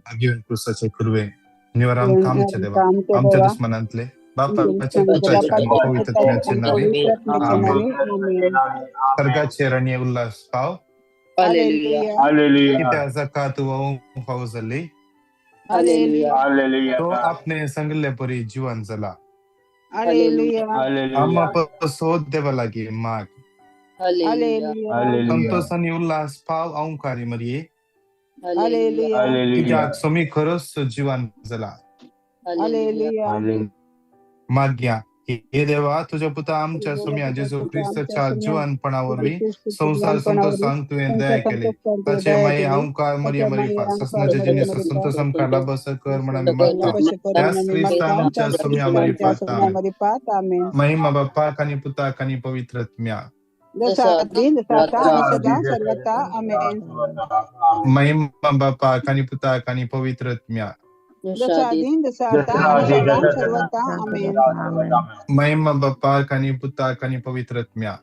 भाग्यवान क्रुसाचे कुरवे निवार आमकां आमच्या देवा आमच्या दुस्मनांतले बापाचे पुताचे आनी पवित्र आत्म्याचे नावे आमेन. सर्गाचे राणये उल्हास पाव. हालेलुया. कित्या जाका तूं व्हांवूंक फावो जाली हालेलुया. तो आपणे सांगिल्ले परी जिवन जाला. हालेलुया. आम्हा पसोत देवा लागीं माग. हालेलुया. संतोष आनी उल्हास पाव अहंकारी मरये हालेलुया. कित्याक स्वामी खरोच जिवन जाला. हालेलुया. मागया. हे देवा, तुझ्या पुता आमच्या स्वामी जेजू क्रिस्ताच्या जिवनपणा वरवीं संवसार संतोषांक तुवें दया केली, ताचे माये अहंकार मरिया मरिफा ससनाचे जिनीस संतोष आमकां लाभस कर म्हण आमी मागता त्याच क्रिस्ता आमच्या स्वामी मरिफात. आमेन. महिमा बापाक आनी पुताक आनी पवित्र आत्म्याक. महिमा बापाक आनी पुताक आनी पवित्र आत्म्याक. महिमा बापाक आनी पुताक आनी पवित्र आत्म्याक.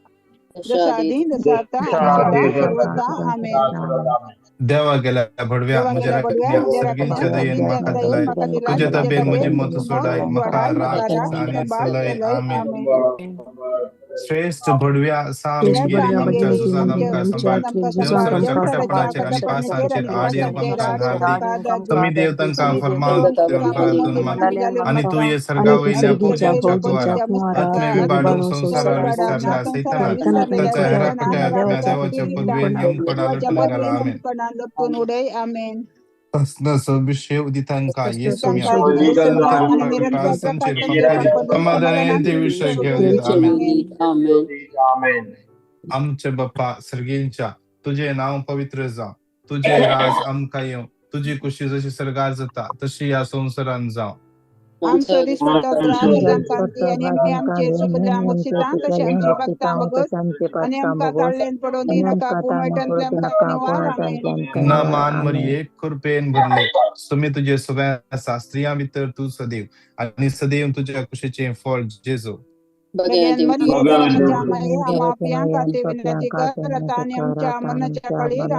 देवा गेल्या भडव्या म्हज्या राखण्या सर्गींच्या दयेन म्हाका दिलाय, तुज्या तबेन म्हजी मत सोडाय, म्हाका राख आनी चलय. आमेन. श्रेष्ठ भडव्या साम आमच्या झुजांत आमकां सांबाळ, देवसराच्या खोटेपणाचेर आनी पासांचेर आड येवंक आमकां धाड दी. तुमी देव तांकां फर्मान दिवन माग आनी तूं ये सर्गा वयल्या फौजांच्या कुवारा आत्मे विबाडून संवसारार विस्तारला सैतानाक ताच्या हेरा खोट्या आत्म्या देवाच्या पदवेन यमकडा लटून घाला. आमेन. तसनसो उदितांका येसू निरंतर प्रकाशांचेर पंकजी समाधानान ते विषय घेवन. आमेन. आमचे बाप्पा सर्गींच्या, तुझे नांव पवित्र जावं, तुझे राज आमकां येवं, तुजी कुशी जशी सर्गार जाता तशी ह्या संवसारान जावं. आमचो दिसपट्टो त्रास आमकां दी आनी आमी आमचेर चुकल्या बक्षिता तशें आमची भक्तां बगत आनी आमकां ताळ्ळेन पडोवन दिनाका, पूण वायटांतले आमकां निवार. आमेन. ना मान मरिये, कृपेन भरले, सुमी तुजे सगळ्या आसा, स्त्रियां भितर तूं सदैव आनी सदैव तुज्या कुशीचें फळ जेजू. भगवान मरिये, देवाच्या माये, आम्हा पाप्यां खातीर विनंती कर आता आनी आमच्या मरणाच्या कळीर.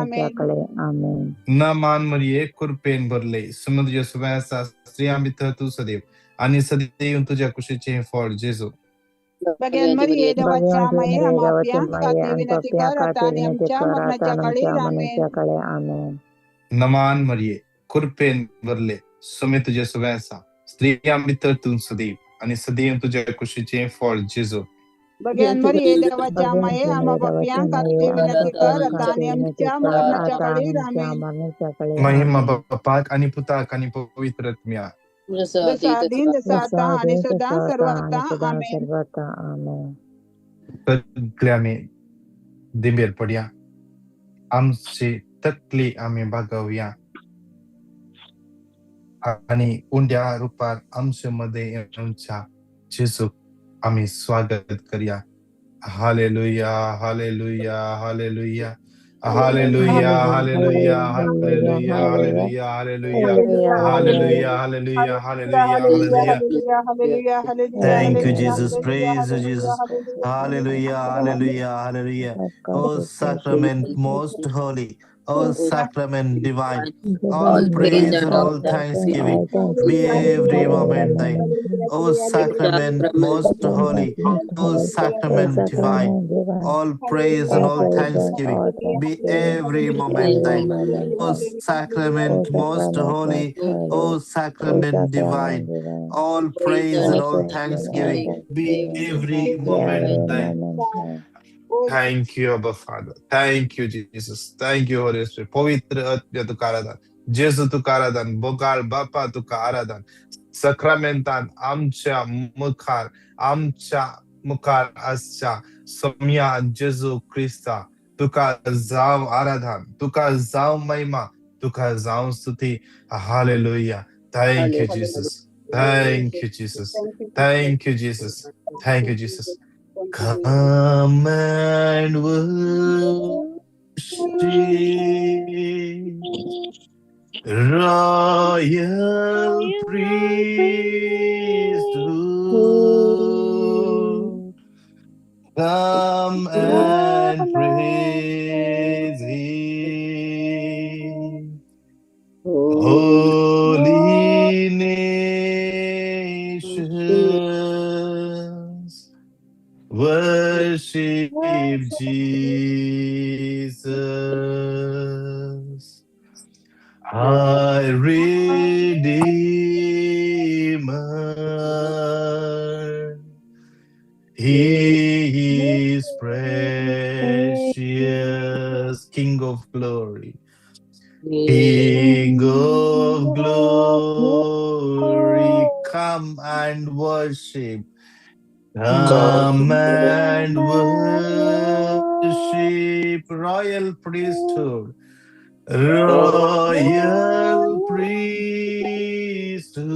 आमेन. ना मान मरिये, कृपेन भरले, सुमी तुजे सगळ्या आसा, स्त्रियां भितर तूं सदैव आनी सदैव तुज्या कुशीचें फळ जेजू. भगवान मरिये, देवाच्या माये, आम्हा पाप्यां खातीर विनंती कर आता आनी आमच्या मरणाच्या कळीर. आमेन. नमान मरिये, कृपेन भरले, सुमी तुजे सगळ्या आसा, स्त्रियां भितर तूं सदैव आनी सदैव तुज्या कुशीचें फळ जेजू. भगवान मरिये, देवाच्या माये, आम्हा पाप्यां खातीर विनंती कर आता आनी आमच्या मरणाच्या कळीर. आमेन. महिमा बापाक आनी पुताक आनी पवित्र आत्म्याक. जसा आदीं तसा आतां आनी सदां सर्वता. आमेन. सगळे आमी दिंबेर पडया, आमची तकली आमी बागोवया आनी उंड्या रुपार आमचे मदें येवच्या जेजूक आमी स्वागत करया. Hallelujah, hallelujah, hallelujah, hallelujah, hallelujah, hallelujah, hallelujah, hallelujah, hallelujah, hallelujah, hallelujah, hallelujah. Thank you, Jesus. Praise you, Jesus. Hallelujah, hallelujah, hallelujah. Oh, sacrament most holy. Oh, sacrament divine. All praise and all thanksgiving be every moment thine. Oh, sacrament most holy. Oh, sacrament divine. All praise and all thanksgiving be every moment thine. Oh, sacrament most holy. Oh, sacrament divine. All praise and all thanksgiving be every moment thine. Thank you, Abba Father. Thank you, Jesus. Thank you, Holy Spirit. पवित्र आत्म्या तुका आराधन, जेजू तुका आराधन, बोगाळ बापा तुका आराधन. सक्रामेंतान आमच्या मुखार, आमच्या मुखार आसच्या सोम्या जेजू क्रिस्ता तुका जाव आराधन, तुका जाव महिमा, तुका जाव स्तुती. Hallelujah. Thank you, Jesus. Thank you, Jesus. Thank you, Jesus. Thank you, Jesus. Come and worship royal priesthood. Come and praise Him. Holy Jesus, our Redeemer. He is precious, King of glory. King of glory, come and worship. Come and worship, royal priesthood. Royal priesthood,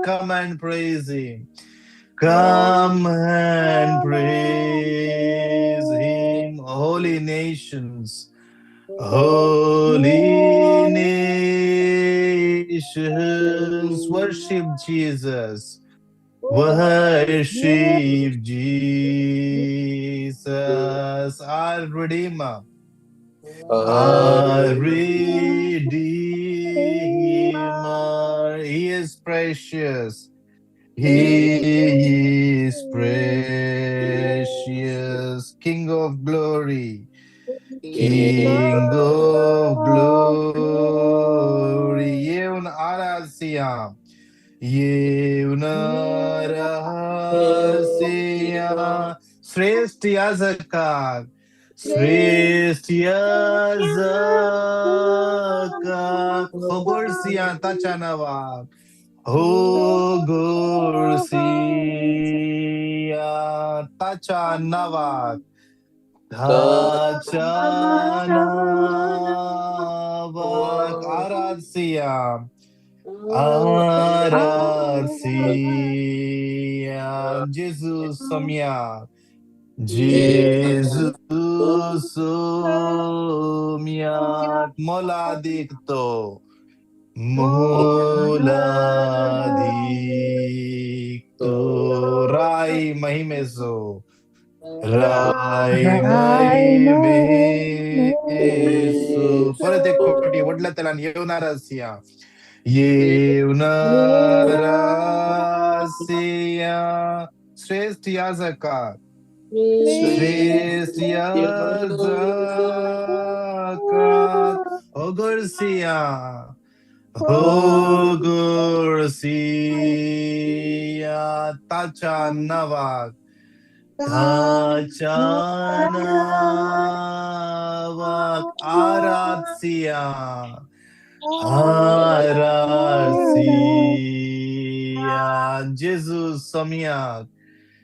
come and praise him. Come and praise him, holy nations. Holy nations, worship Jesus. Worship Jesus, our Redeemer. Our Redeemer. He is precious. He is precious. King of glory. King of glory. येवन आरासिया. येवन आरासिया. श्रेष्ठ याजका. श्रेष्ठ याजका. होगोळसिया ताच्या नावाक. होगोळसिया ताच्या नावाक. ताच्या नावाक. आरासिया. आरासिया. जेजू सोम्या. जेजू सोम्या. मोलादीक तो. मोलादीक तो. राय महिमेचो. राय महिमेचो. परत एक फावटी व्हडल्या तेलान येवणार आसिया. येवणार आसिया. श्रेष्ठ याजका. श्रेष्ठ याजका. होगोळसिया. होगोळसिया. ताच्या नावाक. ताच्या नावाक. आरासिया. आरासिया. जेजू सोम्याक.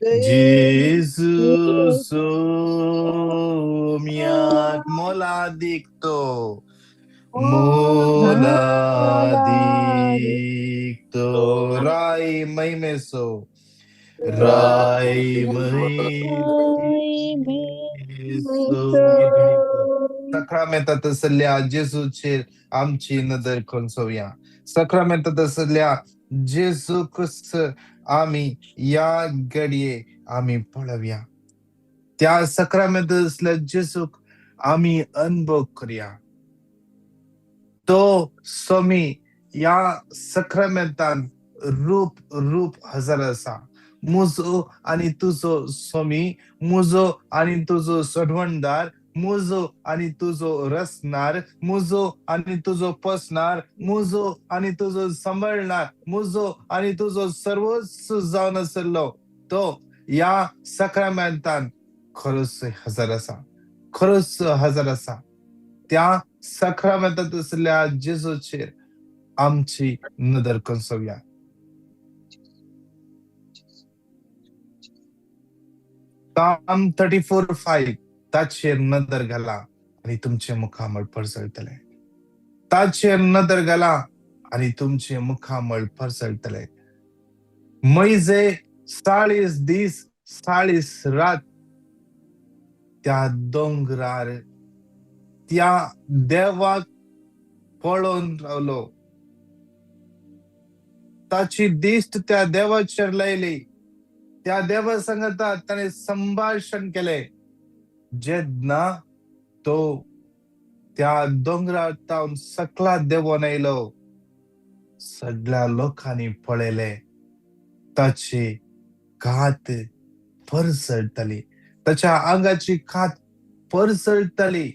जेजू सोम्याक. मोलादीक तो. मोलादीक तो. राय महिमेचो. राय महिमेचो. सक्रामेंतात आसल्या जेजूचेर आमची नदर खोंचोवया. सक्रामेंतात आसल्या जेजू क्रिस्त आमी ह्या घडये आमी पळोवया. त्या सक्रामेंतात आसल्या जेजूक आमी अनुभव करया. तो स्वामी ह्या सक्रामेंतान रूप रूप हजर आसा. म्हजो आनी तुजो स्वामी, म्हजो आनी तुजो सोडवणदार, म्हजो आनी तुजो रचणार, म्हजो आनी तुजो पोसणार, म्हजो आनी तुजो सांबाळणार, म्हजो आनी तुजो सर्वस्व जावन आशिल्लो तो ह्या सक्रामेंतान खरोच हजर आसा. खरोच हजर आसा. त्या सक्रामेंतात आशिल्ल्या जेजूचेर आमची नदर कोसोवया. Psalm 34:5 ताचेर नदर घाला आनी तुमचें मुखामळ परजळटलें. ताचेर नदर घाला आनी तुमचें मुखामळ परजळटलें. मैजे 40 दीस 40 रात त्या दोंगरार त्या देवाक पळोवन रावलो. ताची दिश्ट त्या देवाचेर लायली. त्या देवा सांगता ताणें संभाशण केलें. जेन्ना तो त्या दोंगरार तावन सकला देंवोन आयलो, सगळ्या लोकांनी पळयलें ताची कात परजळटाली. ताच्या आंगाची कात परजळटाली.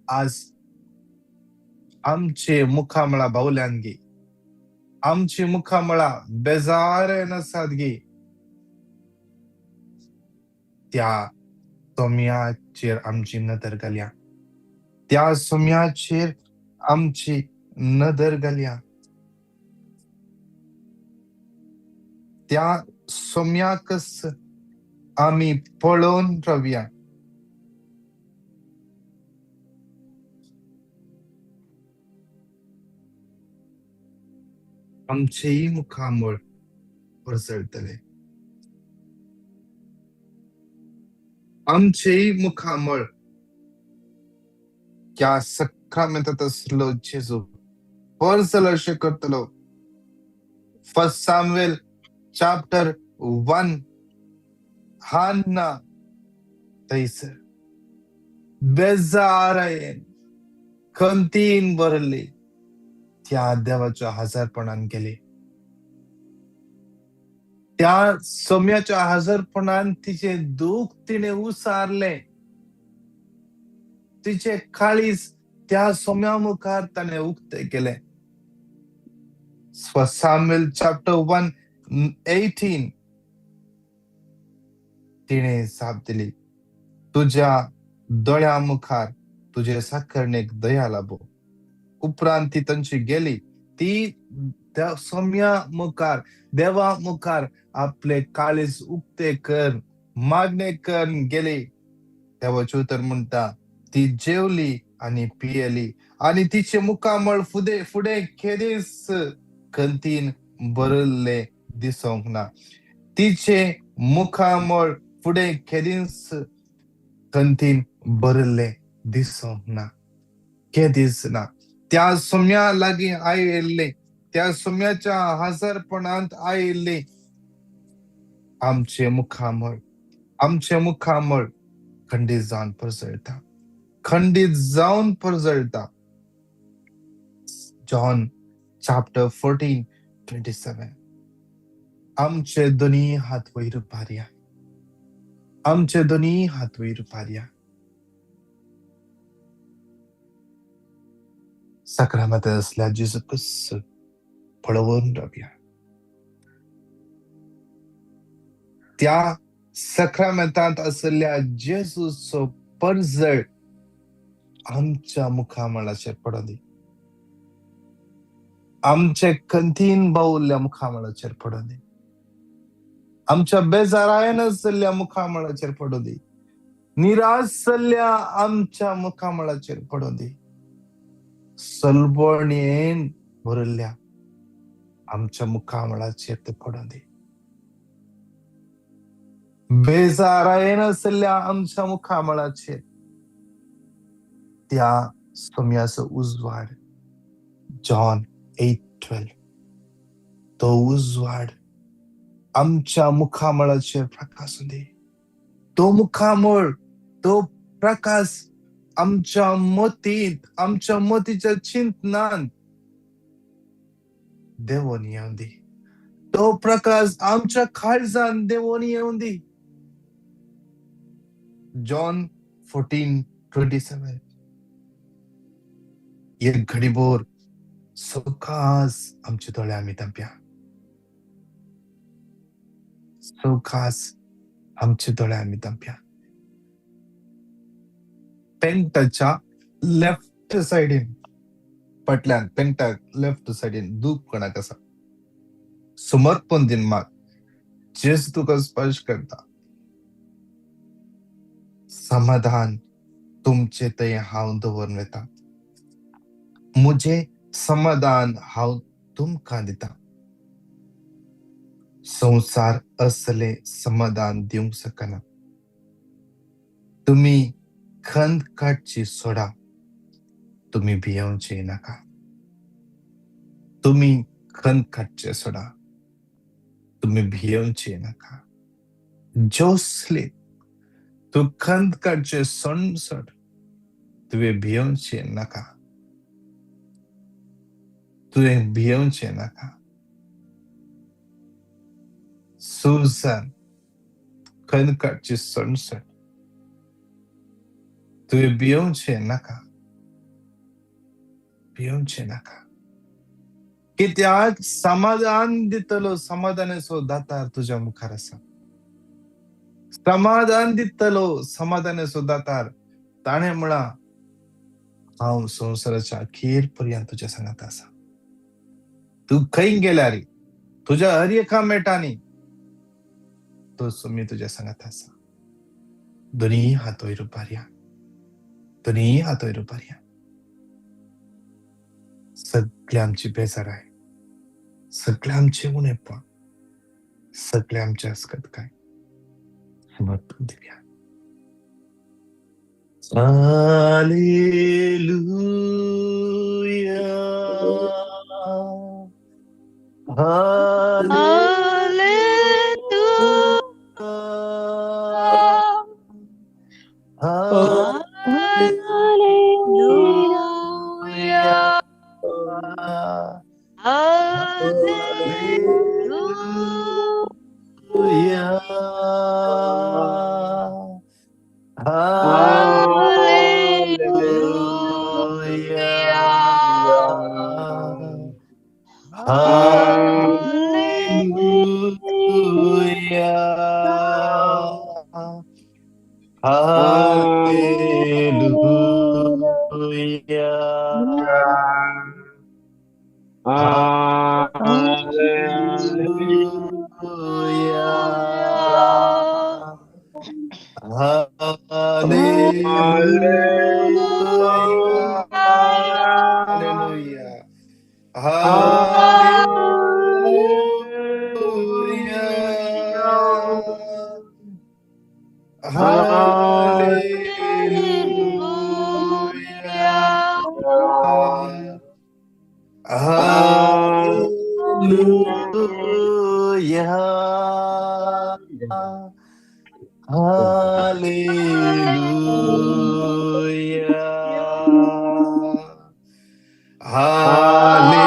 आज आमचे मुखामळा बावल्यान गी, आमची मुखामळा बेजारान आसात गी, त्या सोम्याचेर आमची नदर घालया, त्या सोम्याचेर आमची नदर घालया, त्या सोम्याकच आमी पळोवन रावया. आमचेय मुखामळ परजळटलें, आमचेय मुखामळ त्या सक्रामेंतात आसलो जेजू परजळ अशें करतलो. 1 Samuel chapter 1, Hannah थंयसर बेजारायेन खंतीन भरली त्या देवाच्या हजारपणान गेली. त्या सोम्याच्या हजारपणान तिचे दूख तिणे उसारलें, तिचे काळीज त्या सोम्या मुखार ताणें उक्तें केलें. 1 Samuel chapter 1:18 तिणे जाप दिली, तुज्या दोळ्या मुखार तुजे साकरणेक दया लाबो. उपरांत ती तांची गेली, ती त्या सोम्या मुखार देवा मुखार आपले काळीज उक्ते कर मागणे कर गेली. देवाचें उतर म्हणटा ती जेवली आनी पियेली आनी तिचे मुखामळ फुडें फुडें केदीच खंतीन भरिल्लें दिसोंक ना. तिचे मुखामळ फुडें केदीच खंतीन भरिल्लें दिसोंक ना, केदीच ना. त्या सोम्या लागीं आयिल्ले, त्या सोम्याच्या हजारपणांत आयिल्ले आमचे मुखामळ, आमचे मुखामळ खंडीत जावन परजळटा, खंडीत जावन परजळटा. John chapter 14:27. आमचे दोनी हात वयर पारया, आमचे दोनी हात वयर पारया. साक्रामेंत आसल्या जेजूकच पळोवन रावया. त्या साक्रामेंतांत आशिल्ल्या जेजूचो परजळ आमच्या मुखामळाचेर पडों दी, आमचे खंतीन बावुल्ल्या मुखामळाचेर पडों दी, आमच्या बेजारायन आशिल्ल्या मुखामळाचेर पडों दी, निराश जाल्ल्या आमच्या मुखामळाचेर पडों दी, सलबणेन भरिल्ल्या आमच्या मुखामळाचेर ते पडों दी, बेजारायन आशिल्ल्या आमच्या मुखामळाचेर त्या सोम्याचो उजवाड, जॉन 8:12, तो उजवाड आमच्या मुखामळाचेर प्रकाश दी. तो मुखामळ, तो प्रकाश आमच्या मतींत, आमच्या मतीच्या चिंतनान देवोन येवं दी. तो प्रकाश आमच्या काळजान देवोन येवं दी. जॉन 14:27. एक घडीभर सवकास आमचे दोळे आमी धांपया, सवकास आमचे दोळे आमी धांपया. पेंटाच्या लेफ्ट सायडीन, फाटल्यान पेंटाक लेफ्ट सायडीन दूख कोणाक आसा, समर्पण दिन माग. जेजू तुका स्पर्श करता. समाधान तुमचे थंय हांव दवरून वता, म्हजें समाधान हांव तुमकां दिता. संवसार असलें समाधान दिवंक शकना. तुमी खंत काडची सोडा, तुमी भियेवचे नाका. तुमी खंत काडचे सोडा, तुमी भियेवचे नाका. जोसले तूं खंत काडचे सोड सोड, तुवें भियेवचे नाका, तुवें भियेवचे नाका. सुजन खंदकाची सणसण तुवें भियोवचें नाका, भियोवचें नाका. कित्याक समाधान दितलो, समाधानाचो दातार तुज्या मुखार आसा. समाधान दितलो, समाधानाचो दातार. ताणें म्हळां, हांव संवसाराच्या अखेर पर्यंत तुज्या सांगात आसा. तूं खंय गेल्यार, तुज्या हर एका मेटांनी तो सोमी तुज्या सांगात आसा. दोनी हात वयर उबारया, दोनी हात वयर उबारया. सगळे आमची बेजाराय, सगळे आमचें उणेपण, सगळे आमचे अस्कतकाय समर्पण दिवया. Hallelujah. Hallelujah. Hallelujah. Hallelujah. Hallelujah. Hallelujah. Hallelujah. Hallelujah. Hallelujah. Hallelujah. Hallelujah. Hallelujah. Hallelujah. Hallelujah.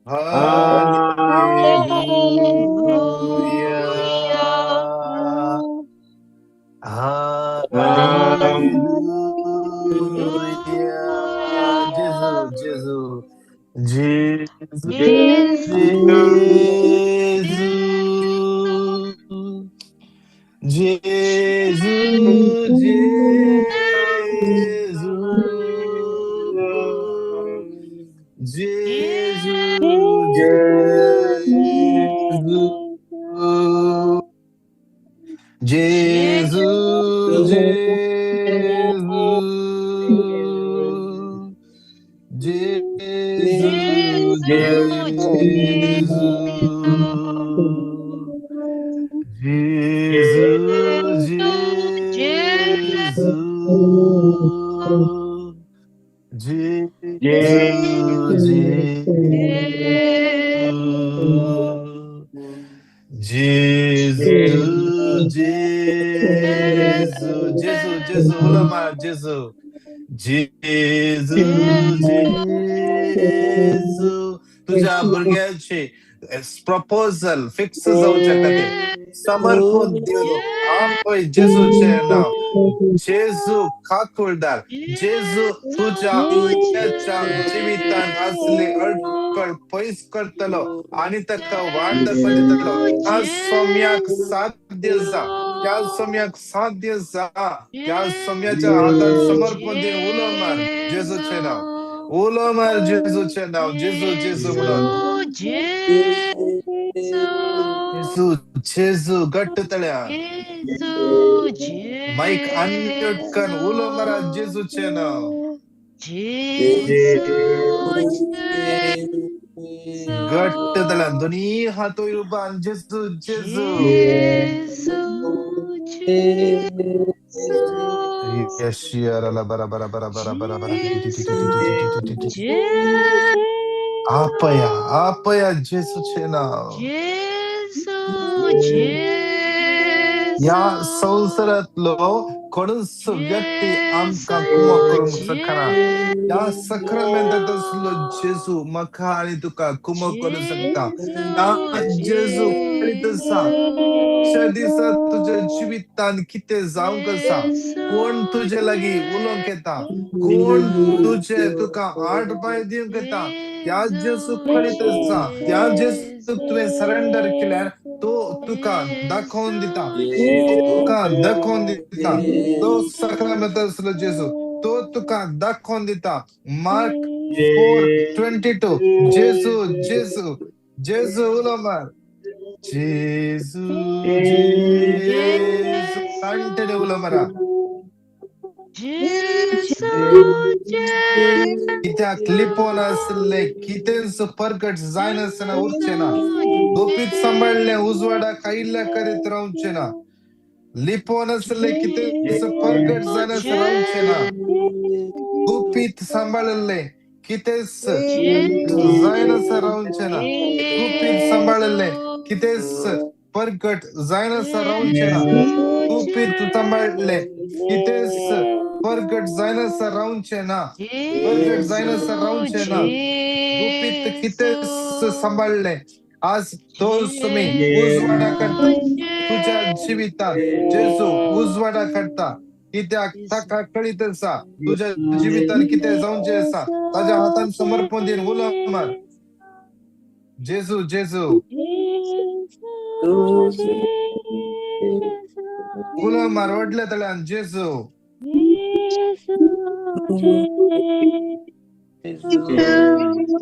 Hallelujah. Hallelujah. Hallelujah. Jesus, Jesus, Jesus, Jesus, Jesus, Jesus, Jesus, Jesus, Jesus, Jesus, Jesus, Jesus, Jesus, Jesus, Jesus, ulama, Jesus, Jesus, Jesus, तुझ्या भुरग्याची proposal fix जावच्या खातीर समर्पण दिवन आपय जेजूचें नांव. जेजू काकुळदार, जेजू तुज्या भुरग्याच्या जिवितान आसली अडकळ पयस करतलो आनी ताका वाट दाखोवन दितलो. त्या सोम्याक साध्य जा, त्या सोम्याक साध्य जा, त्या सोम्याच्या हातान समर्पण दिवन उलो मार जेजूचें नांव, उलो मार जेजूचें नांव, जेजू जेजू म्हणून. जेजू जेजू घट्ट तळ्या मायक अनम्यूट कर, उलो मारा जेजूचें नांव. घट्ट तळ्या दोनी हात वयर उबार जेजू जेजू. बरा बरा बरा बरा बरा बरा. आपया आपया जेजूचें नांव. ह्या संवसारांतलो कोणूच व्यक्ती आमकां कुमक करूंक शकना. ह्या सक्रामेंतांत आसलो जेजू म्हाका आनी तुका कुमक करूंक शकता. ह्या जेजू कळीत आसा च्या दिसा तुज्या जिवितान कितें जावंक आसा, कोण तुजे लागीं उलोवंक येता, कोण तुजे तुका आठ पांय दिवंक येता, त्या जेजू कळीत आसा. त्या जेजूक तुवें सरेंडर केल्यार तो तुका दाखोवन दिता, तुका दाखोवन दिता. तो सक्रामेंत आसलो जेजू तो तुका दाखोवन दिता. मार्क 4:22. जेजू जेजू जेजू उलो मार, जेजू जेजू ताणटेले उलो मारा. कित्याक लिपोवन आसले कितेंच परगट जायनासतना उरचें ना. गुपीत सांबाळ्ळें उजवाडाक आयिल्ल्या करीत रावचें ना. लिपोवन आसले कितेंच परगट जायनासतना रावचें ना. गुपीत सांबाळिल्लें कितेंच जायनासतना रावचें ना. गुपीत सांबाळिल्लें कितेंच परगट जायनासतना रावचें ना. गुपीत सांबाळिल्लें कितेंच परगट जायनासतना रावचें ना. परगट जायनासतना रावचें ना. गुपीत कितेंच सांबाळ्ळें आज तो तुमी उजवाडा काडटा तुज्या जिवितांत. जेजू उजवाडा काडटा कित्याक ताका कळीत आसा तुज्या जिवितांत कितें जावचें आसा. ताज्या हातान समर्पण दिवन उलो मार, जेजू जेजू उलो मार व्हडल्या तळ्यान जेजू.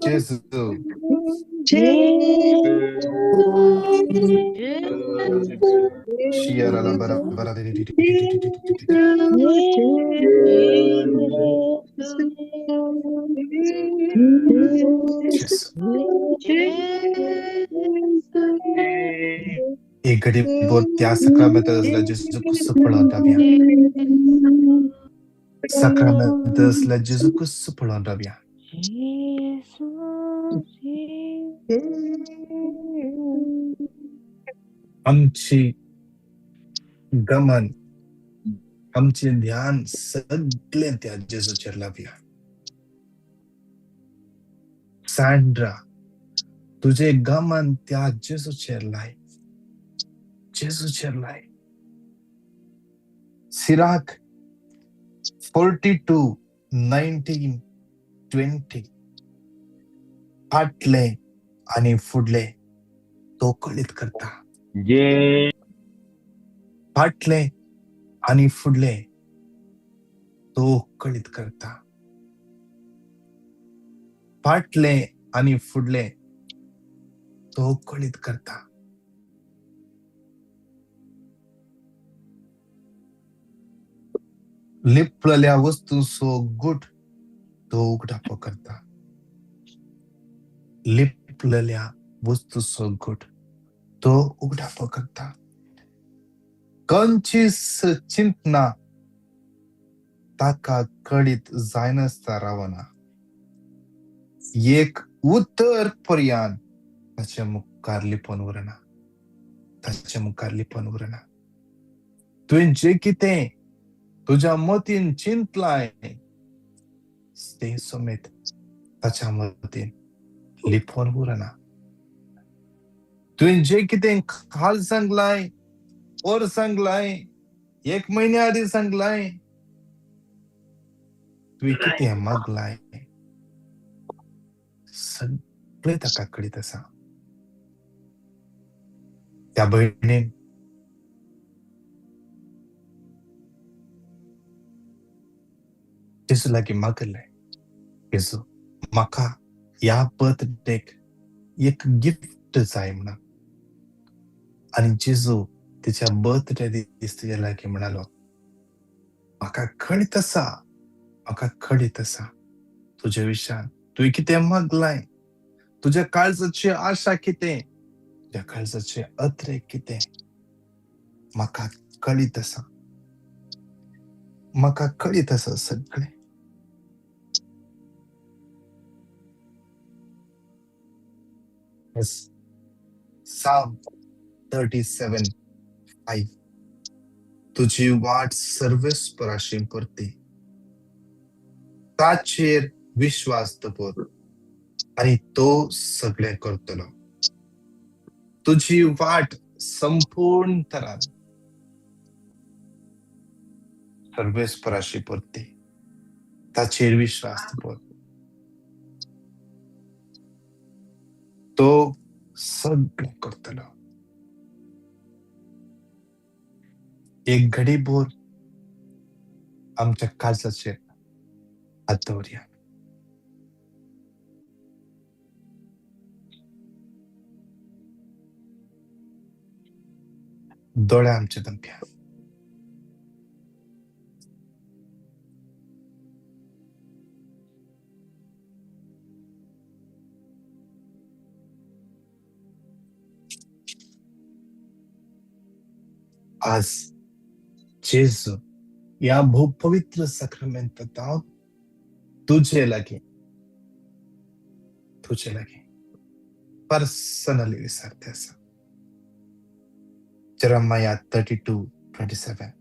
जेजू शियाराला बरा बरा. एक घडी बोर त्या सक्रामेंतांत आसल्या जेजू कुस्सो पळोवन रावया. सक्रामेंतांत आसल्या जेजू कुस्सो पळोवन रावया. आमची गमन, आमचें ध्यान सगळें त्या जेजूचेर लावया. सँड्रा, तुजें गमन त्या जेजूचेर लाय, जेजूचेर लाय. सिराक 42:19-20. फाटलें आनी फुडलें तो कळीत करता. फाटलें आनी फुडलें तो कळीत करता. फाटलें आनी फुडलें तो कळीत करता. लिपलेल्या वस्तूंचो गूट तो उगडापो करता. लिपलेल्या वस्तूचो गूट तो उगडापो करता. खंयचीच चिंतना ताका कळीत जायनासतना रावना. एक उतर पर्यान ताचे मुखार लिपोवन उरना, ताचे मुखार लिपोवन उरना. तुवें जें कितें तुज्या मतीन चिंतलाय तें समेत ताच्या मतीन लिपोवन उरना. तुवें जें कितें काल सांगलाय, और सांगलाय, एक म्हयन्या आदीं सांगलाय, तुवें कितें मागलाय सगळें ताका कळीत आसा. त्या भयणीन जेजू लागीं मागलें, जेजू म्हाका ह्या बर्थडेक एक गिफ्ट जाय म्हणून. आनी जेजू तिच्या बर्थडे दीस तिच्या लागीं म्हणालो, म्हाका कळीत आसा, म्हाका कळीत आसा तुज्या विशयान तुवें कितें मागलाय, तुज्या काळजाची आशा कितें, तुज्या काळजाचे अत्रे कितें, म्हाका कळीत आसा, म्हाका कळीत आसा सगळें. Yes. Psalm 37:5. तुजी वाट सर्वेस्पराशी परती, ताचेर विश्वास दवर आनी तो सगळें करतलो. तुजी वाट संपूर्ण तरान सर्वेस्पराशी परती, ताचेर विश्वास दवर, तो सगळें करतलो. एक घडी भर आमच्या काळजाचेर हात दवरया. दोळे आमचे दमप्या. आज जेजू ह्या भोव पवित्र साक्रामेंतांत तुजे लागीं, तुजे लागीं पर्सनली विचारते आसा. Jeremiah 32:27.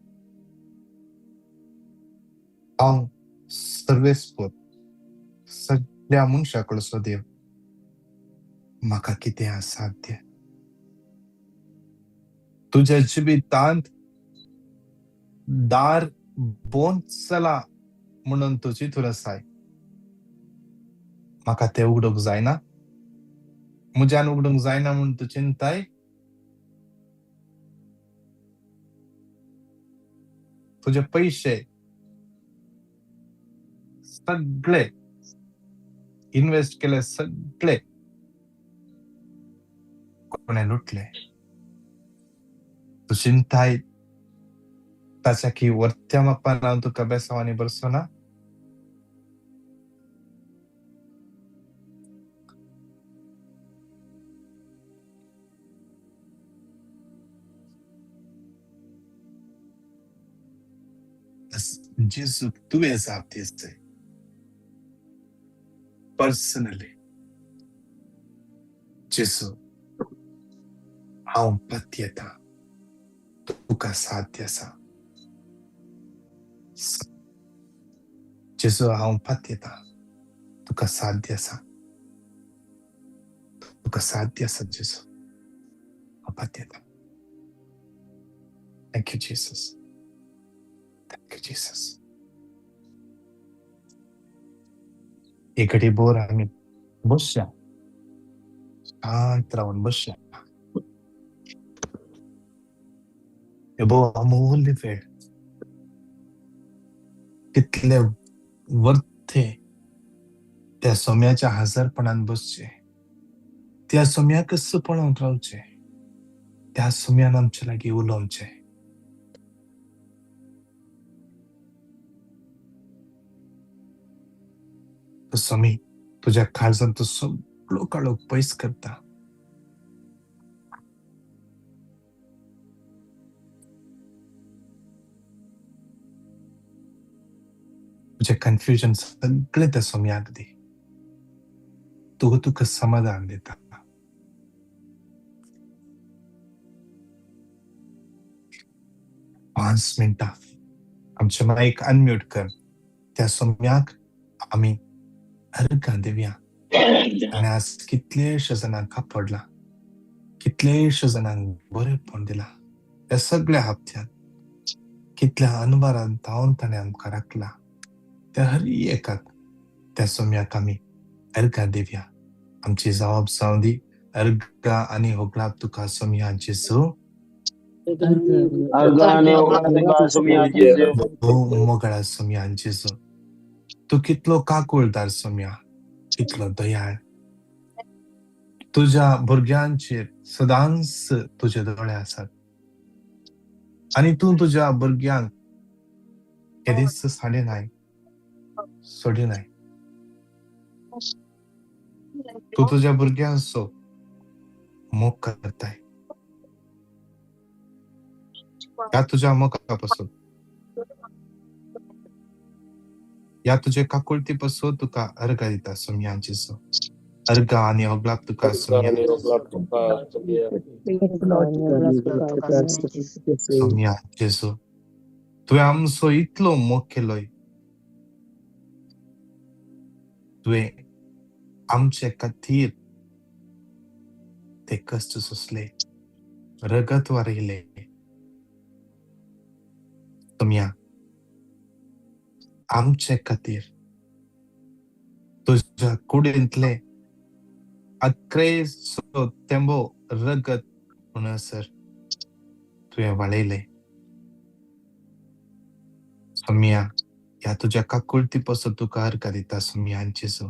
हांव सर्वेस्पर सगळ्या मनशा कडचो देव, म्हाका कितें असाध्य. तुज्या जिवितांत दार बोंद चला म्हणून तुजी चिंतून आसाय, म्हाका तें उगडूंक जायना, म्हज्यान उगडूंक जायना म्हूण तूं चिंताय. तुजे पयशे सगळे इन्वेस्ट केले, सगळे कोणे लुटले. तूं चिंताय ताच्या की वर्त्या मापान हांव तुका बेसांवांनी भरसो ना. जेजू तुवें जाप दिवचे पर्सनली. जेजू हांव पत्येता, तुका साध्य आसा. जेजू हांव पत्येता, तुका साध्य आसा, तुका साध्य आसा जेजू, हांव पत्येता. Thank you Jesus, thank you Jesus. एक घडी बोर आमी बसया, शांत रावन बसया. हे भोव अमूल्य वेळ, कितले वर्थे त्या सोम्याच्या हजारपणान बसचे, त्या सोम्याकच पळोवन रावचे, त्या सोम्यान आमचे लागीं उलोवचें. तो स्वामी तुज्या काळजान तो सगळो काळोख पयस करता. तुजें कन्फ्युजन सगळें त्या सोम्याक दी, तो तुका समाधान दिता. 5 मिनटां आमचे मायक अनम्यूट कर, त्या सोम्याक आमी अर्घां दिवया. आनी आज कितलेशे जाणांक कापडला, कितलेशे जाणांक बरेपण दिला. ह्या सगळ्या हप्त्यांत कितल्या अनवारान धांवन ताणें आमकां राखला. त्या हर एकाक त्या सोम्याक आमी अर्घां दिवया. आमची जावप जावं दी अर्घां आनी होगळाप तुका सोम्या जेजू. भोव मोगाळ सोम्या जेजू, तूं कितलो काकुळदार सोम्या, कितलो दयाळ. तुज्या भुरग्यांचेर सदांच तुजे दोळे आसात आनी तूं तुज्या भुरग्यांक केदीच साडिनाय, सोडिनाय. तूं तुज्या भुरग्यांचो मोग करताय. ह्या तुज्या मोगा पासून, ह्या तुजे काकुळती पासून तुका अर्घा दिता सोम्या जेजू. अर्घा आनी होगळाप तुका सोम्या, सोम्या जेजू. तुवें आमचो इतलो मोग केलोय, तुवें आमचे खातीर ते कश्ट सोंसले, रगत वारयले. सोमया, आमचे खातीर तुज्या कुडींतले अक्रेचो तेंबो रगत म्हणसर तुवें वाळयले. सोमया, ह्या तुज्या काकुळटी पासून तुका अर्गां दिता सोमया जेजू.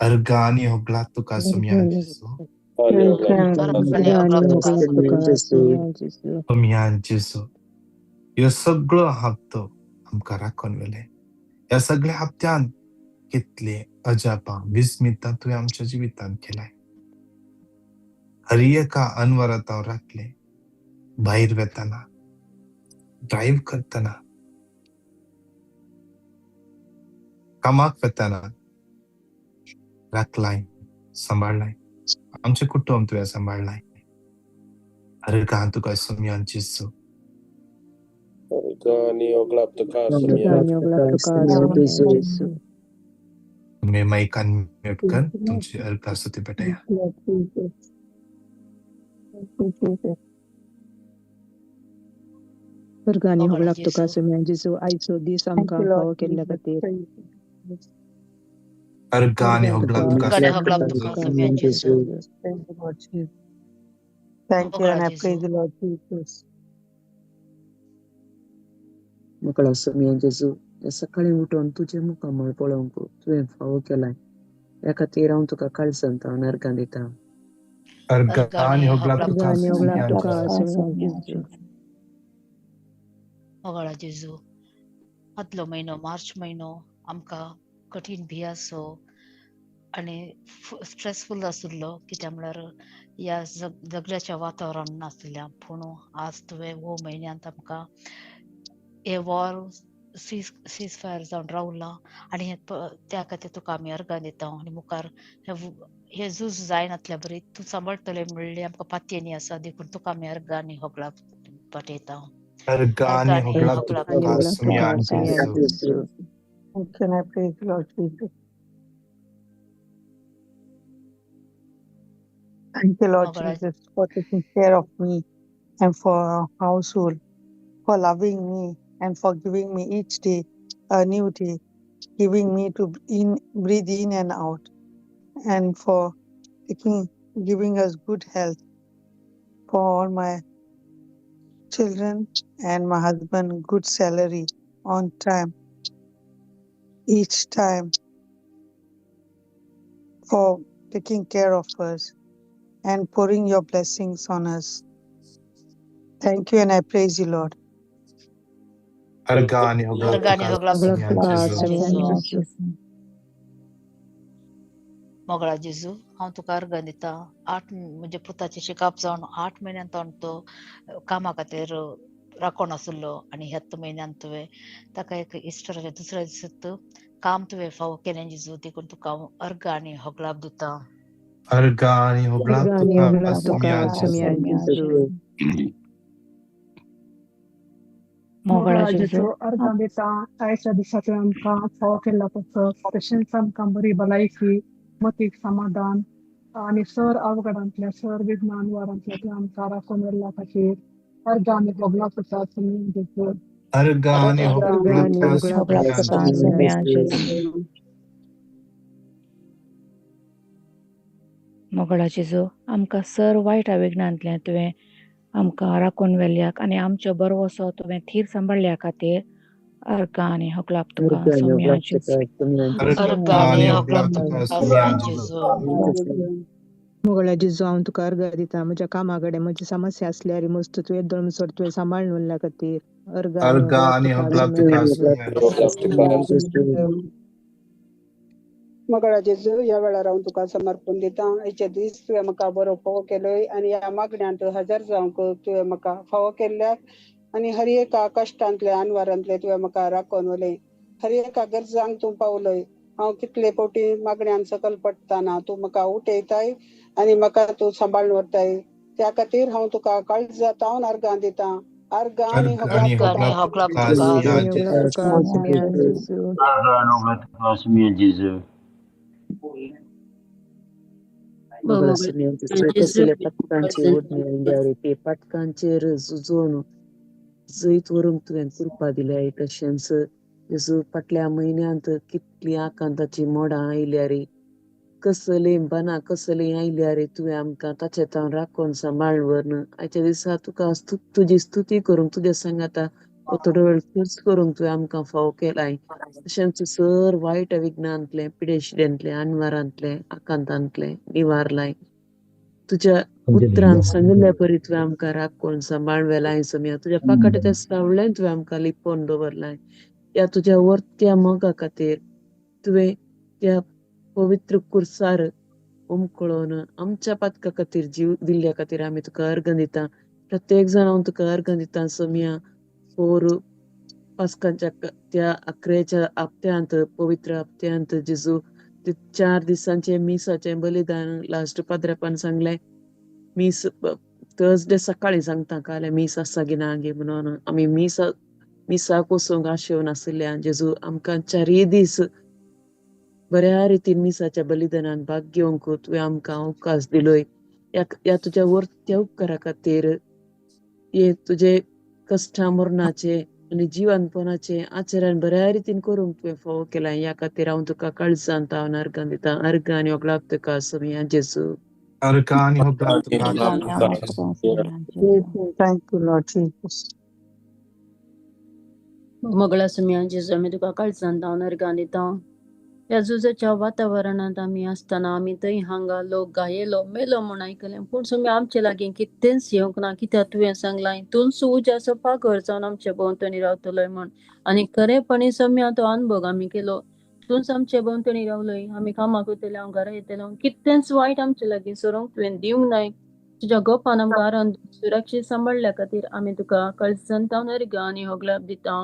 अर्गां आनी होगळात तुका सोमया जेजू. सोमया जेजू, ह्यो सगळो हप्तो आमकां राखून व्हेले. ह्या सगळ्या हप्त्यान कितले अजापां विस्मितां तुवें आमच्या जिवितांत केलाय. हर एका अनवरात हांव राखलें. भायर वेतना, ड्रायव्ह करतना, कामाक वेतना राखलाय, सांबाळलाय. आमचें कुटुंब तुवें सांबाळलाय. अर्गां तुका सोमया जेजू. तुमी मायक अनम्यूट कर, तुमची अर्गां स्तुती पेटया. अर्गांनी होगळाक तुका सोमया जेजू, आयचो दीस आमकां फावो केल्ल्या खातीर. अर्गां होगळाक तुका सोमया जेजू. Thank you and I praise the Lord Jesus. मोकळा सोमया जेजू, सकाळी उठून तुजें मुखामळ पळोवंक तुवें फावो केलाय, ह्या खातीर हांव तुका काळजांत हांव अर्गां दिता. अर्गां होगळाक तुका सोमया जेजू. मोगाळा जेजू, आदलो म्हयनो मार्च म्हयनो आमकां कठीण भियासो आनी स्ट्रेसफूल आशिल्लो, कित्याक म्हळ्यार ह्या झगड्याच्या वातावरण नासल्या. पूण आज तुवें हो म्हयन्यांत आमकां हे वॉर सीज फायर जावन रावलां आनी हे त्या खातीर तुका आमी अर्गां दिता. आनी मुखार हे झूज जायनातल्या बरी तूं सांबाळटलें म्हणलें आमकां पातयेनी आसा, देखून तुका आमी अर्गां आनी होगळां पाठयता. अर्गां होगळां तुका सोमया जेजू. Can I praise the Lord Jesus? Thank you, Lord Jesus, for taking care of me and for our household, for loving me and for giving me each day a new day, giving me to breathe in and out, and for giving us good health, for all my children and my husband, good salary on time, each time, for taking care of us and pouring your blessings on us. Thank you and I praise you, Lord. अर्गां होगळाक तुका सोमया जेजू. मोगळा जेजू, हांव तुका अर्गां दिता. 8 म्हज्या पुताचें शिकप जावन 8 म्हयन्यांत तो कामा खातीर राखोन आशिल्लो आनी ह्याच म्हयन्यांत तुवें ताका एक इस्टराच्या दुसऱ्या दिसा काम तुवें फावो केलें जेजू, देखून तुका हांव अर्गां आनी होगळाप दिता. अर्गां होगळाक तुका सोमया जेजू. मोगळा जेजू, अर्गां दिता. आयच्या दिसा तुवें आमकां फावो केल्लो पासत, तशेंच आमकां बरी भलायकी, मतीक समाधान आनी सर अवघडांतल्या सर विज्ञान वारांतल्या तुवें आमकां राखून व्हेल्ल्या खातीर अर्गां आनी होगळां तुका सोमया जेजू. अर्गां आनी होगळां तुका सोमया जेजू. मोगळा जेजू, आमकां सर वायट अविघ्नांतल्यान तुवें आमकां राखून व्हेल्याक आनी आमचो बरवसो तुवें थीर सांबाळ्ळ्या खातीर अर्गां आनी होगळाप तुका सोमया जेजू. अर्गां आनी होगळाप तुका सोमया जेजू. मोगळा जेजू, हांव तुका अर्गां दिता. म्हज्या कामा कडेन म्हजी समस्या आसल्यार मस्त तुवें दळमसर तुवें सांबाळून व्हेल्ल्या खातीर अर्गां आनी होगळाप तुका सोमया जेजू. मोगळा जेजू, ह्या वेळार हांव तुका समर्पण दिता. आयचे दीस तुवें म्हाका बरो फावो केलोय आनी ह्या मागण्यांत हजर जावंक तुवें म्हाका फावो केल्ल्याक आनी हर एका कश्टांतले अनवारांतले तुवें म्हाका राखोन व्हेलें. हर एका गरजांक तूं पावलय. हांव कितले फावटी मागण्यान सकल पडटाना तूं म्हाका उठयताय आनी म्हाका तूं सांबाळून व्हरताय. त्या खातीर हांव तुका काळजांत अर्गां दिता. अर्गां आनी अर्ग आनी होगलाप अर्गां तुका आनी होगलाप होगलाप तुका तुका सुम्या आनी होगलाप जेजू. तुका सुम्या जेजू. जेजू. मोगळा सुम्या जेजू, कसले पातकांची ओडणी आयल्यार ते पातकांचेर झुजोवन जैत व्हरूंक तुवें कृपा दिल्या. तशेंच जेजू, फाटल्या म्हयन्यांत कितलीं आकांताची मोडां आयल्यार, कसलीं बनां कसलीं आयल्यार, तुवें आमकां ताचे तावन राखून सांबाळ व्हरून आयच्या दिसा तुका तुजी स्तुती करूंक, तुज्या सांगाता हो थोडो वेळ खर्च करूंक तुवें आमकां फावो केलाय. तशेंच सर वायट विघ्नांतलें, पिडेशिडेंतलें, अनवारांतलें, आकांतांतलें निवारलाय. तुज्या उतरान सांगिल्ल्या परी तुवें आमकां राखून सांबाळ व्हेलाय सोम्या. तुज्या पाकाट्याच्या सावळेन तुवें आमकां लिपोवन दवरलाय. ह्या तुज्या वर्त्या मोगा खातीर तुवें त्या पवित्र कुर्सार उमकळोन आमच्या पातका खातीर जीव दिल्ल्या खातीर आमी तुका अर्गां दिता. प्रत्येक जाण हांव तुका अर्गां दिता सोम्या. पोर पास्कांच्या त्या अकरेच्या हप्त्यांत, पवित्र हप्त्यांत जेजू, ते 4 दिसांचे मिसाचें बलिदान लास्ट पाद्रेपान सांगलें. मीस थर्सडे सकाळी सांगता काल मीस आसा गी ना गे म्हणून आमी मिसाक वचूंक आशेवन आशिल्ल्या. जेजू, आमकां 4 दीस बऱ्या रितीन मिसाच्या बलिदानान भाग घेवंक तुवें आमकां अवकाश दिलोय. ह्या तुज्या वर्त्या उपकारा खातीर, हे तुजे कश्टा मरणाचे आनी जिवनपणाचे आचरण बऱ्या रितीन करूंक तुवें फावो केलां. ह्या खातीर हांव तुका काळजांत हांव अर्गां दितां. अर्गां आनी होगलाप तुका सोम्या जेजू. अर्ग आनी होगलाप तुका अर्गां आनी होगलाप तुका सुम्या जेजू. Thank you, Lord Jesus. मोगळा सुम्या जेजू, आमी तुका काळजांत हांव अर्गां दिता. ह्या झुजाच्या वातावरणांत आमी आसतना आमी थंय हांगा लोक गायेलो मेलो म्हूण आयकलें, पूण सुम्या आमचे लागीं कितेंच येवंक ना, कित्याक तुवें सांगलां तूंच उज्याचो पागर जावन आमचे भोंवतणी रावतलोय म्हूण. आनी खरेपणी सोम्या तो अनुभव आमी केलो. तूंच आमचे भोंवतणी रावलोय, आमी कामाक वयतले, हांव घरा येतलो, कितेंच वायट आमचे लागीं सरूंक तुवें दिवंक नाय. तुज्या गोपान आमकां आराम सुरक्षीत सांबाळ्ळ्या खातीर आमी तुका कळसंत अर्गां आनी होगलाप दिता.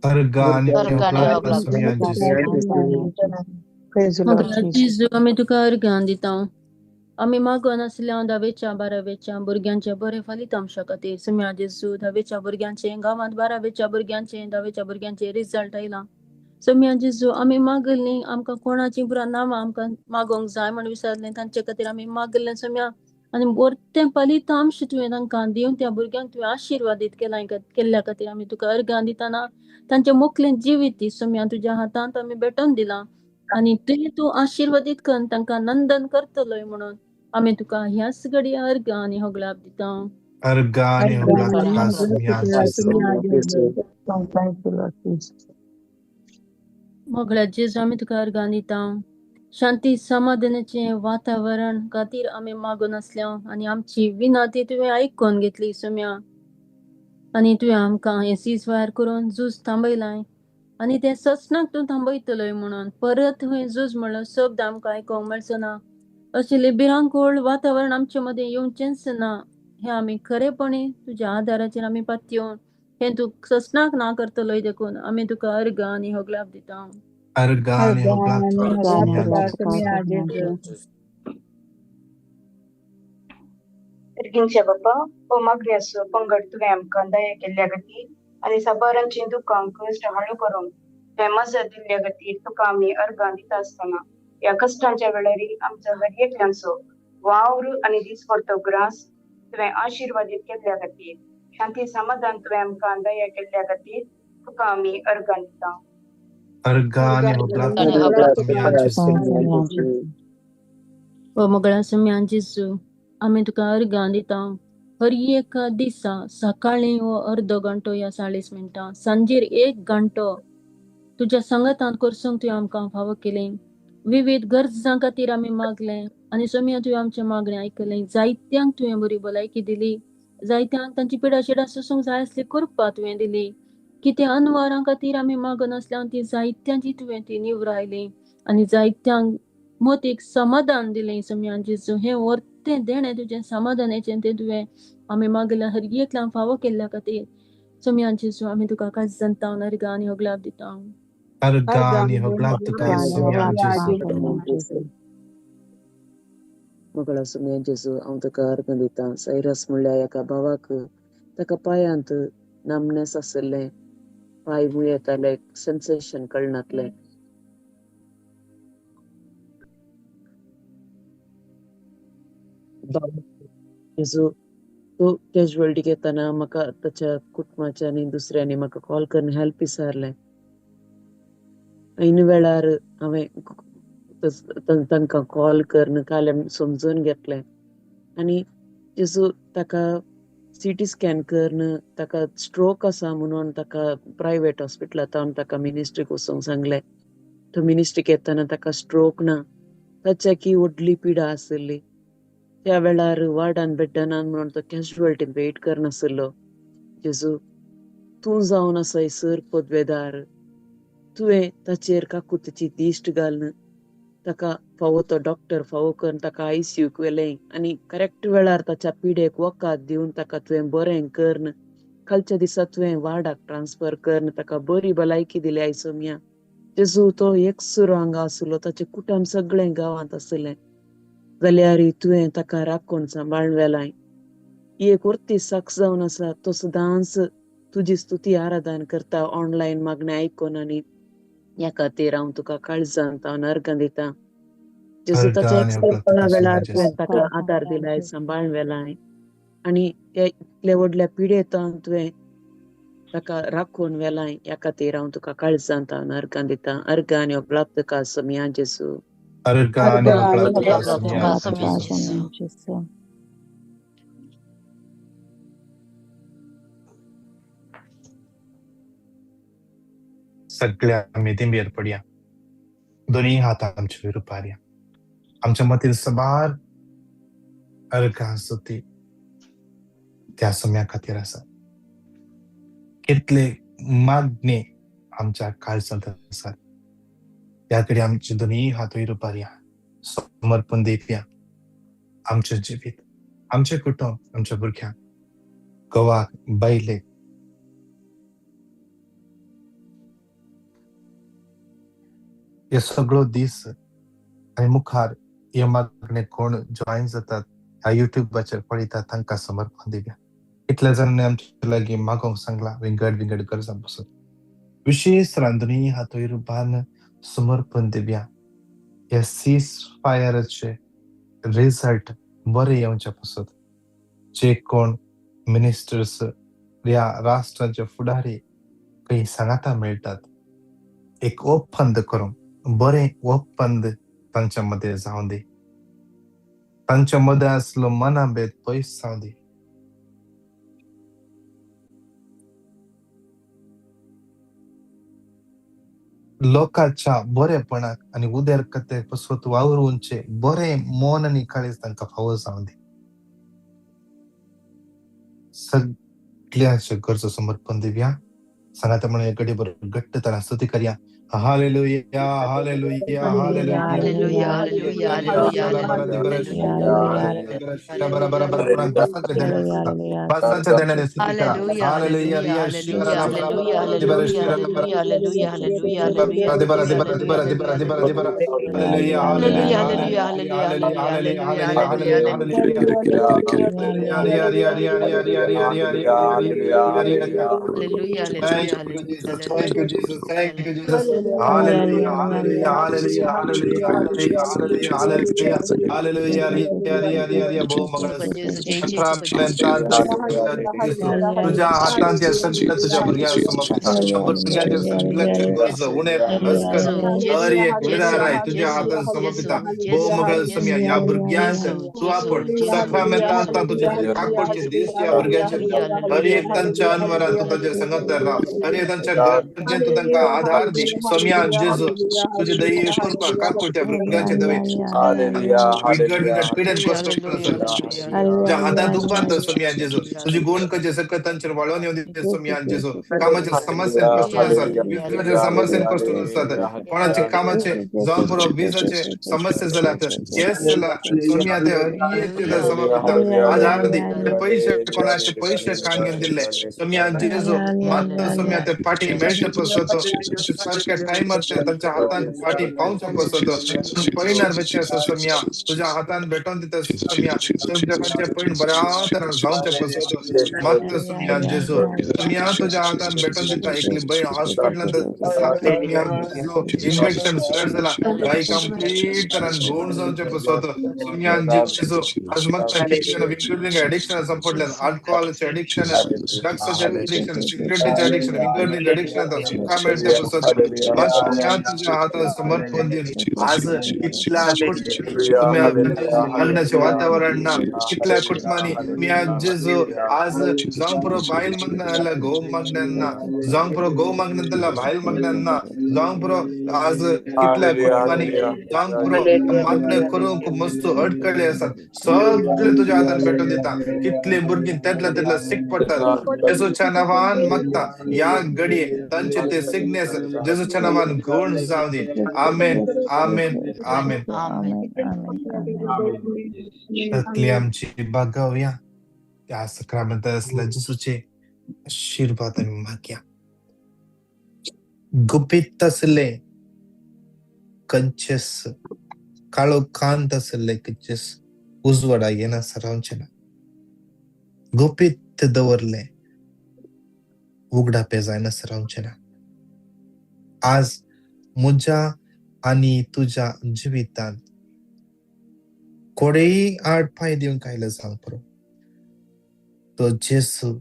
अर्ग आनी अर्गां आनी होगलाप होगलाप सुम्या तुका जेजू. सुम्या जेजू. Praise the Lord मोगळा Jesus. जेजू, आमी तुका अर्गां दिता. आमी मागून आसल्या 10वेच्या 12वेच्या भुरग्यांचे बरे फलितांशा खातीर. सुम्या जेजू, 10वेच्या भुरग्यांचे गांवांत 12वेच्या भुरग्यांचे 10वेच्या भुरग्यांचे रिजल्ट आयला. सोम्या जेजू, आमी मागल्लीं आमकां कोणाची पुरा नांवां आमकां मागोवंक जाय म्हूण विचारलें, तांचे खातीर आमी मागल्लें सोम्या. आनी वरतें फलितांश तुवें तांकां दिवन त्या भुरग्यांक तुवें आशिर्वादीत केलां केल्ल्या खातीर आमी तुका अर्गां दितना तांचें मोखलें जिवीत सोम्या तुज्या हातांत आमी भेटोवन दिलां आनी तुवें तूं आशिर्वादीत करून तांकां नंदन करतलोय म्हणून आमी तुका ह्याच घडये अर्गां आनी होगलाप दिता. अर्ग आनी होगलाप अर्गां तुका आनी सुम्या होगलाप जेजू. जेजू. Thank you, Lord Jesus. मोगळ्या जेजू, आमी तुका अर्गां दिता. शांती समाधानाचें वातावरण खातीर आमी मागून आसल्या आनी आमची विनंती तुवें आयकून घेतली सोम्या. आनी तुवें आमकां हें सीज फायर करून झूज थांबयलां आनी तें ससनाक तूं थांबयतलोय म्हणून परत हें झूज म्हणलो शब्द आमकां आयकूंक मेळचो ना. अशिल्लें भिरांकूळ वातावरण आमचे मदें येवचेंच ना हें आमी खरेपणी तुज्या आदाराचेर आमी पातयेवन हें तूं ससनाक ना करतलोय देखून आमी तुका अर्गां आनी होगलाप दिता. अर्ग आनी अर्गां होगलाप आनी तुका अर्गां आनी सुम्या होगलाप जेजू. तुका सुम्या सुम्या जेजू. जेजू. इर्गिंच्या बापा, हो मागण्याचो पंगड तुवें आमकां दया केल्ल्या खातीर आनी साबारांची दुकां कश्ट हाळू करूंक तुवें मजत दिल्ल्या खातीर तुका आमी अर्गां दिता आसतना ह्या कश्टांच्या वेळारी आमचो हर एकल्यांचो वावर आनी दिसपडतो ग्रास तुवें आशिर्वादीत केल्ल्या खातीर, शांती समाधान तुवें आमकां दया केल्ल्या खातीर तुका आमी अर्गां दिता. अर्ग आनी अर्गां होगलाप आनी तुका होगलाप सुम्या तुका जेजू. सुम्या जेजू. ओ मोगळा सुम्या जेजू, आमी तुका अर्गां दिता. हर एक दिसा सकाळीं हो अर्दो घंटो या 40 मिनटां, सांजेर 1 घंटो तुज्या सांगातान करसूंक तुवें आमकां फावो केलें. विविध गरजां खातीर आमी मागलें आनी सोम्या तुवें आमचें मागणें आयकलें. जायत्यांक तुवें बरी भलायकी दिली, जायत्यांक तांची पिडा शिडां सोसूंक जाय आसली कृपा तुवें दिली. कितें अनवारां खातीर आमी मागून आसल्या ती जायत्यांची तुवें ती निवरायली आनी जायत्यांक मतीक समाधान दिलें सोम्या जेजू. हें वर्तें देणें तुजें समाधानाचें तें तुवें आमी मागल्या हर एकल्यांक फावो केल्ल्या खातीर सोम्या जेजू आमी तुका काळजांत अर्गां आनी होगलाप दिता. अर्ग अर्गां आनी आनी होगलाप तुका अर्गां आनी सुम्या होगलाप तुका जेजू. सुम्या जेजू. मोगळा सुम्या जेजू, हांव तुका अर्गां दिता. सायरस म्हणल्यार एका भावाक ताका पांयांत नमनेस आसलें, पांय मुयेताले, सेन्सेशन कळनातलें. जेजू तो कॅज्युअलिटीक येताना म्हाका ताच्या कुटुंबाच्या आनी दुसऱ्यांनी म्हाका कॉल करून हेल्प विचारलें. ऐन वेळार हांवें तांकां कॉल करून काल समजून घेतलें आनी जेजू ताका सिटी स्कॅन करून ताका स्ट्रोक आसा म्हणून ताका प्रायवेट हॉस्पिटलांत हांव ताका मिनिस्ट्रीक वचूंक सांगलें. तो मिनिस्ट्रीक येताना ताका स्ट्रोक ना, ताच्या की व्हडली पिडा आशिल्ली. त्या वेळार वार्डान बेड्डान म्हणून तो कॅज्युअलिटीन वेट करनासलो. जेजू तूं जावन आसाय सर पदवेदार, तुवें ताचेर काकुतीची दिश्ट घालून ताका फावो तो डॉक्टर फावो करून ताका आयसीयूक व्हेलें आनी करेक्ट वेळार ताच्या पिडेक वखद दिवन ताका तुवें बरें करून कालच्या दिसा तुवें वार्डाक ट्रान्सफर करून ताका बरी भलायकी दिली आयसोमिया. जेजू तो एकसुरो हांगा आसलो, ताचें कुटुंब सगळें गांवांत आसलें, जाल्यार तुवें ताका राखून सांबाळून व्हेलाय. एक वर्ती साक्ष जावन आसा, तो सदांच तुजी स्तुती आराधन करता ऑनलायन मागणें आयकून आनी ह्या खातीर हांव तुका काळजांत हांव अर्गां दिता. जेजू ताच्या एकसुरपणा वेळार तुवें ताका आदार दिलाय, सांबाळून व्हेलाय आनी त्या इतल्या व्हडल्या पिडेंत तुवें ताका राखून व्हेलाय. ह्या खातीर हांव तुका काळजांत हांव अर्गां दिता. अर्गां आनी ओगळाप तुका सोमया जेजू. अर्गां आनी ओगळाप तुका सोमया जेजू. सगळ्या आमी दिंबेर पडया, दोनूय हात आमचे वयर उबारया, आमच्या मतीर सबार अर्गां स्तुती त्या सम्या खातीर आसा. कितले मागणे आमच्या काळजांत आसात, त्या कडेन आमचे दोनूय हात वयर उबारया, समर्पण दिवया आमचें जिवीत, आमचें कुटुंब, आमच्या भुरग्यांक, घोवाक, बायलेक, हे सगळो दीस आनी मुखार हे मागणे कोण जॉयन जातात ह्या युट्यूबाचेर पळयतात तांकां समर्पण दिवया. कितल्या जाणांनी आमच्या लागीं मागोंक सांगलां विंगड विंगड गरजां पसून, विशेश रांदनी हात वयर उबारून समर्पण दिवया. ह्या सीज फायराचे रिजल्ट बरे येवचे पसत जे कोण मिनिस्टर्स ह्या राष्ट्राचे फुडारी खंय सांगाता मेळटात, एक ಒಪ್ಪಂದ करूंक, बरें ಒಪ್ಪಂद तांच्या मदें जावं दी, तांच्या मदें आसलो मनाभेद पयस जावं दी. लोकांच्या बरेपणाक आनी उदरगते पसत वावरूंचे बरें मन आनी काळीज तांकां फावो जावं दी. सगळ्यांच्यो गरजो समर्पण दिवया. सांगाता म्हणून घडी बरोबर घट्ट तारा स्तुती करया. Hallelujah, hallelujah, hallelujah, hallelujah, hallelujah, Thank you, Jesus. Thank you, Jesus. Hallelujah, hallelujah, hallelujah, hallelujah, hallelujah, hallelujah, hallelujah, hallelujah, तुझ्या हातांत या सगळं तुझ्या भुरग्यांक समर्पिता, भुरग्यांच्या सगळ्यांचे गरज उणे अस्कत हर एक विधाराय तुझ्या हातांत समर्पिता. भोव मगळ सम्या ह्या भुरग्यांक तूं आपण साक्रामेंतांत तुझ्या काकूळचे दीस ह्या भुरग्यांचे हर एक तांच्या अनवरान तूं तांच्या संगत राव, हर एक तांच्या गरजेन तूं तांकां आधार दी. सोम्या जेजू तुझी दये कृपा काकूळ त्या भुरग्यांचे दवे विंगड विंगड पिडेन कश्ट तुझ्या हातांत उबारता सोम्या जेजू, तुझी गुण कजे सकत तांचेर वाळोवन येवं दी सोम्या जेजू. कामाचे समस्येन कश्ट आसात, विज्ञानाच्या समस्येन कश्ट आसात, कोणाचे कामाचे जावन पुरो विजाचे समस्या जाल्यात, केस जाला सोम्या ते हर समर्पिता आधार दी. पयशे कोणाचे पयशे काण घेवन दिल्ले सोम्या जेजू, मात सोम्या ते पाटी मेळटे पसत सारके टायमार तांच्या हातान फाटी पावच्या पसत पयणार बेचे आसा सोम्या तुझ्या हातान भेटोन दिता सोम्या तुमच्या खंयचे पयण बऱ्या तरान जावच्या पसत मागता सोम्या जेजू सोम्या तुझ्या हातान भेटोन दिता एकली बहीण हॉस्पिटलांत आसा सोम्या जेजू इन्फेक्शन स्प्रेड जाला बाई कंप्लीट तरान गुण जावचे पसत सोम्या जेजू आज मागता इन्क्लुडिंग एडिक्शन संपडल्यान अल्कोहोलचे एडिक्शन ड्रग्सचे एडिक्शन सिगरेटीचे एडिक्शन इन्क्लुडिंग एडिक्शन आता सुखा मेळते पसत मागच्या तुझ्या हातात समर्पण दिवन आज कितल्या तुम्ही मागण्याचे वातावरण ना कितल्या कुटुंबांनी मी आज जेजू आज जावंक पुरो बायल मागण्या जाल्यार घोव मागण्यांना जावंक पुरो घोव मागण्या जाल्यार बायल मागण्यांना जावंक पुरो आज कितल्या कुटुंबांनी जावंक पुरो मागणे करूंक मस्त अडकळे आसात सगळे तुझ्या हातान भेटून दिता कितले भुरगीं तेदला तेदला सीक पडटात जेजूच्या नांवान मागता ह्या घडये तांचे ते सिकनेस जेजूच्या नांवान गुण जावं दी. आमेन आमेन आमेन. तकली आमची बागवया त्या सक्रामेंत असल्या जेजूचे आशीर्वाद आमी मागया. गुपीत आसले कंचेस काळोखांत आसले कंचेस उजवाडा येनासर रावचें ना. गुपीत दवरले उगडापे जायनासर रावचें ना. आज म्हज्या आनी तुज्या जिवितांत कोणेय आड पांय दिवंक आयलो जावंक पुरो तो जेजू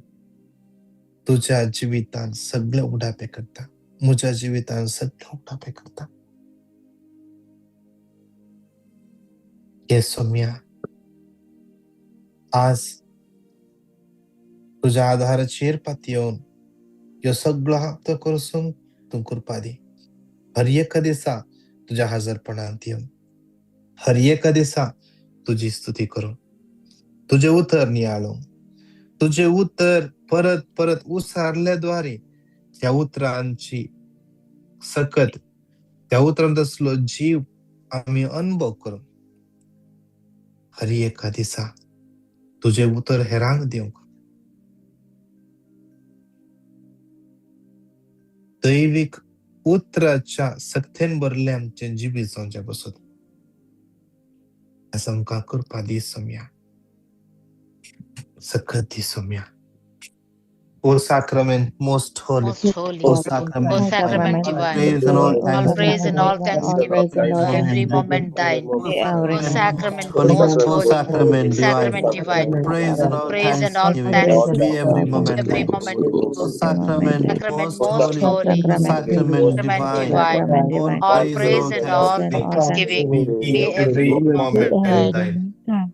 तुज्या जिवितांत सगळे उगडापे करता म्हज्या जिवितांत सगळे उगडापे करता. हे सोम्या आज तुज्या आधाराचेर पातयेवन ह्यो सगळो हप्तो करसून तूं कृपा दी. हर एका दिसा तुज्या हजरपणांत येवन हर एका दिसा तुजी स्तुती करूं तुजें उतर नियाळूंक तुजें उतर परत परत उसारल्या द्वारे त्या उतरांची सकत त्या उतरांत आसलो जीव आमी अनुभव करूं. हर एका दिसा तुजें उतर हेरांक दिवंक दैवीक उतराच्या सक्तेन भरलें आमचें जिवीत जावचें पसत आज आमकां कृपा दी सोम्या सकत दी Saumya. O sacrament most holy, Most holy, O O sacrament sacrament divine, praise and all all thanksgiving praise and all thanksgiving, every moment thine. O sacrament holy, most O holy, sacrament divine, sacrament divine, praise and all praise and all thanksgiving thanksgiving, be every moment every thine. moment. O sacrament Sacrament most most holy, holy, O sacrament sacrament divine, divine, all all praise and praise all and all thanksgiving thanksgiving be be every every moment thine. thine.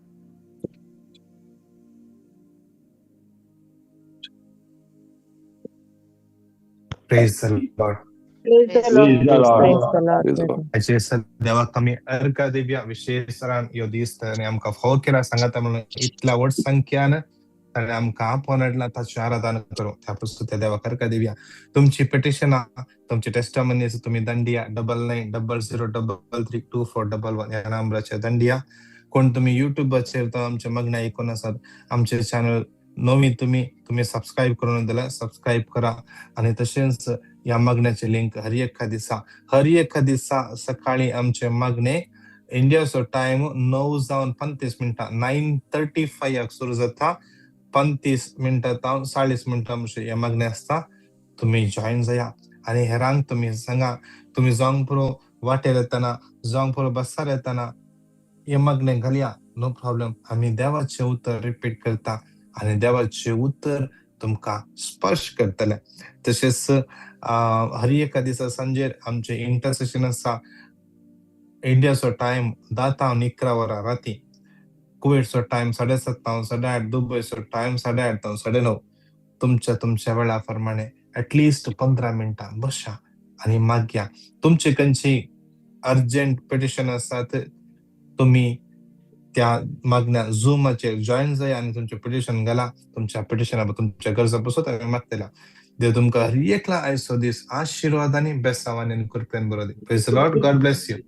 Praise the Lord. Praise the Praise Lord. the Lord. Praise the Lord. हाचेर देवाक आमी अर्घा दिवया. विशेष ह्यो दीस ताणें आमकां फावो केला सांगाता म्हणून इतल्या व्हड संख्यान ताणें आमकां आपोवन हाडला ताचें आराधना करूं त्या पसून त्या देवाक अर्घा दिवया. तुमची पिटिशनां तुमची टेस्टमनीज तुमी दंडिया 9900 33 2411 ह्या नंबराचेर दंडिया. कोण तुमी युट्यूबाचेर तो आमचे मागणें आयकून आसात आमचे चॅनल नवी तुमी तुमी सबस्क्रायब करून दिल्यार सबस्क्रायब करा आनी तशेंच ह्या मागण्याचे लिंक हर एका दिसा सकाळी आमचे मागणे इंडियाचो टायम 9 जावन 35 मिनटां 9:35 सुरू जाता. 35 मिनटां जावन 40 मिनटां अशें हें मागणें आसता. तुमी जॉयन जाया आनी हेरांक तुमी सांगा. तुमी जावंक पुरो वाटेर येतना जावंक पुरो बसार येतना हें मागणें घालया. No problem. आमी देवाचें उतर रिपीट करता आनी देवाचें उतर तुमकां स्पर्श करतलें. तशेंच हर एका दिसा सांजेर आमचें इंटरसेशन आसा. इंडियाचो टायम 10 तावन 11 वरां राती, कुवेटचो टायम 7:30 तावन 8:30, दुबयचो टायम 8:30 तावन 9:30. तुमच्या तुमच्या वेळा प्रमाणे एटलिस्ट 15 मिनटां बसा आनी मागया. तुमचे खंयची अर्जंट पिटिशन आसात तुमी त्या मागण्या झुमाचेर जॉयन जाय आनी तुमचें पिटिशन घाला. तुमच्या पिटिशना तुमच्या गरजा पसत आमी मागतल्या. देव तुमकां हर एकला आयचो दीस आशिर्वाद आनी बेसावानी आनी कृपेन बरो दी. Praise the Lord. God bless you.